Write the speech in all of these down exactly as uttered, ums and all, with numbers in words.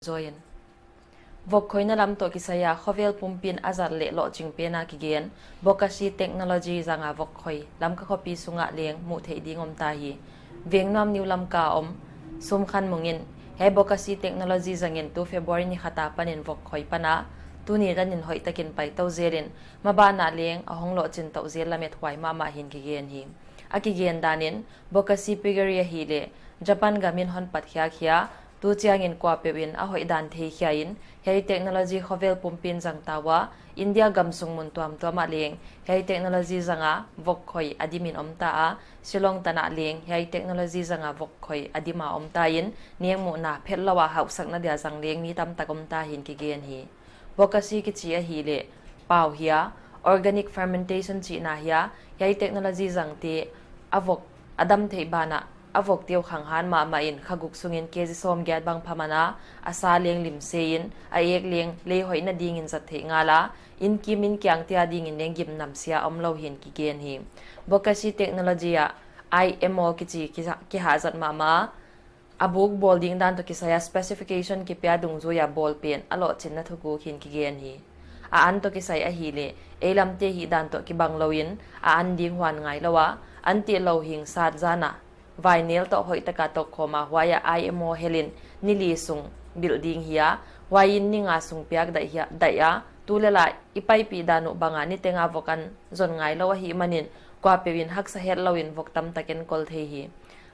Zoin. Vok khoina lam toh kisai a khovel pumpi'n a zat leh lohching pen a kigen Bokasi Technology zang a vok khoi Lamka khopi sung ah leng muh theih ding om ta hi. Vengnuam New Lamka a om Sumkhanmung in, hiai Bokasi Technology zang in tu February ni khat apan in vok khoi pan a, tuni tan in hoihtak in pai tou zel in, maban ah leng a hong lohchin tou zel lamet huai mahmah hi'n kigen hi. A kigen dan in, Bokasi Piggery ahihleh Japan gam in hon pat khiak hi a, tu chiang in kuapeuh in a hoih dan thei khia in, hiai technology khovel pumpi'n zang ta ua, India gam sung mun tuamtuam ah leng hiai technology zang a vok khoi a dim in om ta a, Shillong tan ah leng hiai technology zang a vok khoi a dim a om ta in, neng muhna phetlou a hauhsakna dia zang leng mi tamtak om ta hi'n kigen hi. Bokasi kichi ahihleh pau hi a, organic fermentation chihna hi a, hiai technology zangte a vok a dam theih ban ah a vokte uh khanghan mahmah in kha guk sung in K G sawmgiat bang pha man a, a sa leng lim se in, a ek leng lei hoihna ding in zat theih ngal a, inn kim inn kiang te a ding in leng gimnamsia omlou hi'n kigen hi. Bokasi Technology a I M O kichi kiha-, kihahzat mahmah a, a buk bawl ding dan toh kisai a specification kipia dungzui a bawl pen a lohchinna thuguk hi'n kigen hi. A an toh kisai ahihleh, ei lam te hih dan toh kibang lou in, a an ding huan ngailou a, an teh louhing sat zan a vainel toh hoihtak a tokkhawm a, huai a I M O hel in ni li sung build ding hi a, huai in ni nga sung piak daih hi a, daih a, tulel a i paipih dan uh bang a niteng a vok an zon ngailou ahihman in, kuapeuh in haksa hetlou in vok tamtak enkol thei hi.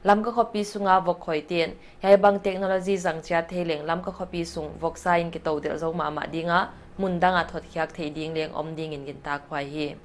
Lamka khopi sung a vok khoite'n hiai bang technology zang chiat thei leng Lamka khopi sung voksa in kitou delh zou mahmah ding a, mun dang a thot khiak theih ding leng om ding in gintak huai hi.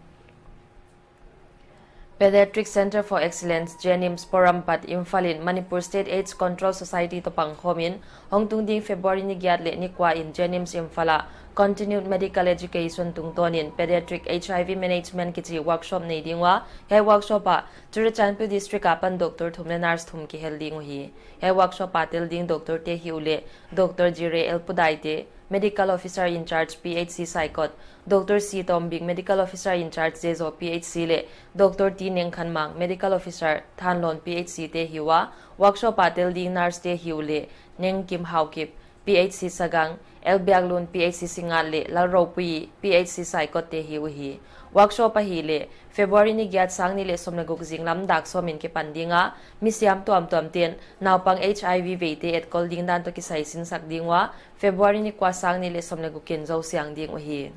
Pediatric Centre for Excellence, JNIMS Porompat, Imphal in Manipur State AIDS Control Society toh pangkhawm in, hongtung ding February ni giat leh ni kua in JNIMS Imphal a Continued Medical Education tungtawn in Pediatric H I V Management kichi workshop nei ding ua, hiai workshop a Churachandpur District apan doctor thum leh nurse thum kihel ding uhi. Hiai workshop a tel ding doctor te hi uleh, Doctor Jire L Pudaite, Medical Officer in Charge P H C Saikot, Doctor C Tombing, Medical Officer in Charge Zezo P H C leh Doctor T Nengkhanmang, Medical Officer Thanlon P H C te hi ua, workshop a tel ding nurse te hi uleh, Nengkim Haokip, P H C Sagang, L Biaklun P H C Singngat leh Lalropui P H C Saikot te hi uhi. Workshop ahihleh February ni giat, sang nih leh sawm leh guk zinglam dak sawm in kipan ding a, mi siam tuamtuam te'n naupang H I V veite etkol ding dan toh kisai sinsak ding ua, February ni kua, sang nih leh sawm leh guk in zou siang ding uhi.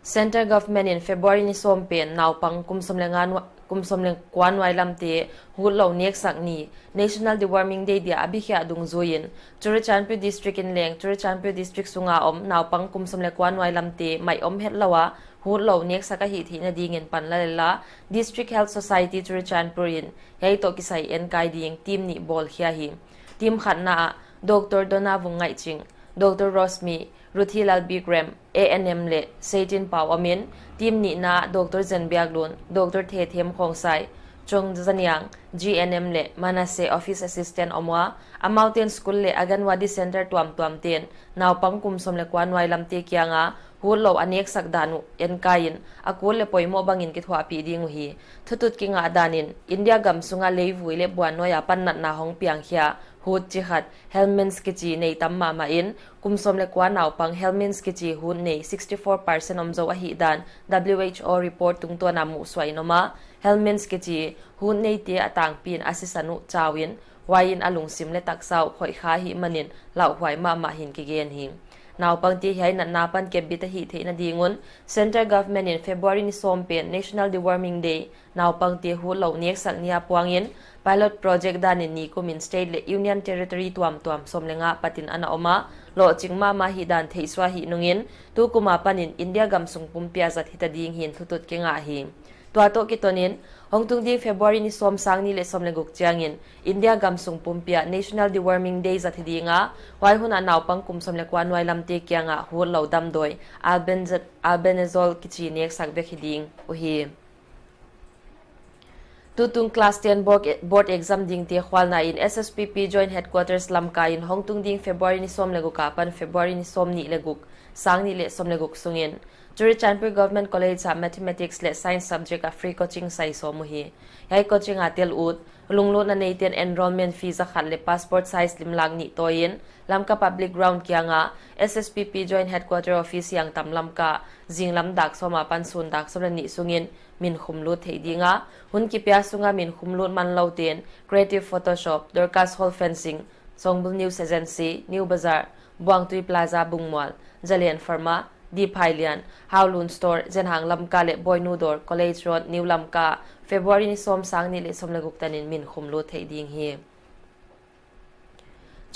Centre Government in February ni sawm pen naupang kum sawm leh nga nua-, kum sawm leh kua nuailamte hutlou neksak ni, National Deworming Day dia a bikhia dungzui in, Churachandpur District in leng Churachandpur District sung a om naupang kum sawm leh kua nuailamte mai om hetlou a hutlou neksak ahih theihna ding in pan la lel a, District Health Society Churachandpur in hiai toh kisai enkai ding team nih bawl khia hi. Team khatna ah Doctor Dona Vungngaihching, Doctor Rosmi, Ruthilal Bikram, A N M leh Seitinpau om in, team nihna ah Doctor Zenbiaklun, Doctor Thethem Khongsai, Chongzaniang, G N M leh Manasseh Office Assistant om ua, amau te'n school leh Anganwadi Centre tuamtuam te'n naupang kum sawm leh kua nuailamte kiang a hutlou a neksak dan uh enkai in, a kul leh poimoh bang in kithuahpih ding uhi. Thutut kingah dan in, India gam sung a leivui leh buan nuai apan natna hong piang khia hut chi khat, Helminths kichi nei tam mahmah in, kum sawm leh kua naupang Helminths kichi hut nei sixty four percent om zou ahih dan W H O report tungtawn a muhsuah in om a, Helminths kichi hut neite a tangpi in a sisan uh chau in, huai in a lungsim leh taksa uh khoihkha ahihman in lauhuai mahmah hi'n kigen hi. Naupangte hiai natna apan kepbit ahih theihna ding un, Centre Government in February ni sawm pen National Deworming Day, naupangte hutlou neksak ni a puang in, pilot project dan in nikum in state leh Union Territory tuamtuam sawm leh nga apat in ana om a, lohching mahmah hih dan theihsuah hih nung in, tukum apan in India gam sung pumpi a zat hita ding hi'n thutut kingah hi. Tua toh kiton in, hongtung ding February ni sawm, sang nih leh sawm leh guk chiang in, India gam sung pumpi ah National Deworming Day zat hi ding a, huai hun ah naupang kum sawm leh kua nuailamte kiang ah hutlou damdawi, albenz-, albendazole kichi neksak vek hi ding uhi. Tutung class ten board, board exam dingte khualna in S S P P Joint Headquarters Lamka in hongtung ding February ni sawm leh guk apan February ni sawmnih leh guk, sang nih leh sawm leh guk sung in, Churachandpur Government College ah Mathematics leh Science subject ah free coaching sai sawm uhi. Hiai coaching a tel ut Lunglutna neite'n enrollment fee za khat leh passport size limlak nih tawi in Lamka Public Ground kiang a S S P P Joint Headquarter Office Siangtam Lamka zinglam dak sawm apan sun dak sawm leh nih sung in min khumlut theih ding a, hun kipia sung a min khumlut manlou te'n Creative Photoshop, Dorcas Hall Fencing, Songbul News Agency, New Bazar, Buangtui Plaza Bungmual, Zalen Pharma, D Phailian, Howlun Store, Zenhang Lamka leh Boinu Dawr, College Road, New Lamka, February ni sawm, sang nih leh sawm leh guk tan in min khumlut theih ding hi.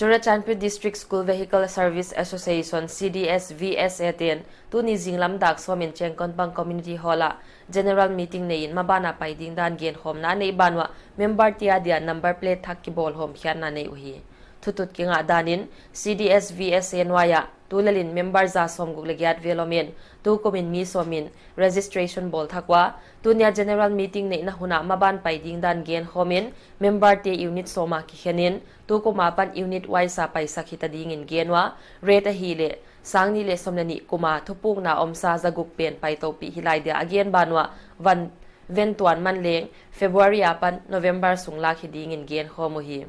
Churachandpur District School Vehicle Service Association, C D S V S A te'n tuni zinglam dak sawm in Chengkonpang Community Hall ah General Meeting nei in maban a pai ding dan genkhawmna neih ban uah member te adia number plate thak kibawlhawm khiatna nei uhi. Thutut kingah dan in C D S V S A nuai ah tulel in member za sawmguk leh giat vel om in, tukum in mi sawm in registration bawl thak ua, tuni a General Meeting neihna hun ah maban pai ding dan genkhawm in, member te unit sawm a kikhen in, tukum apan unit wise a paisak hita ding in gen ua, rate ahihleh sang nih leh sawm leh nih kum a thupukna omsa za guk pen paitoupih hi lai dia a gen ban uah, van ventuan man leng February apan November sung lak hi ding in genkhawm uhi.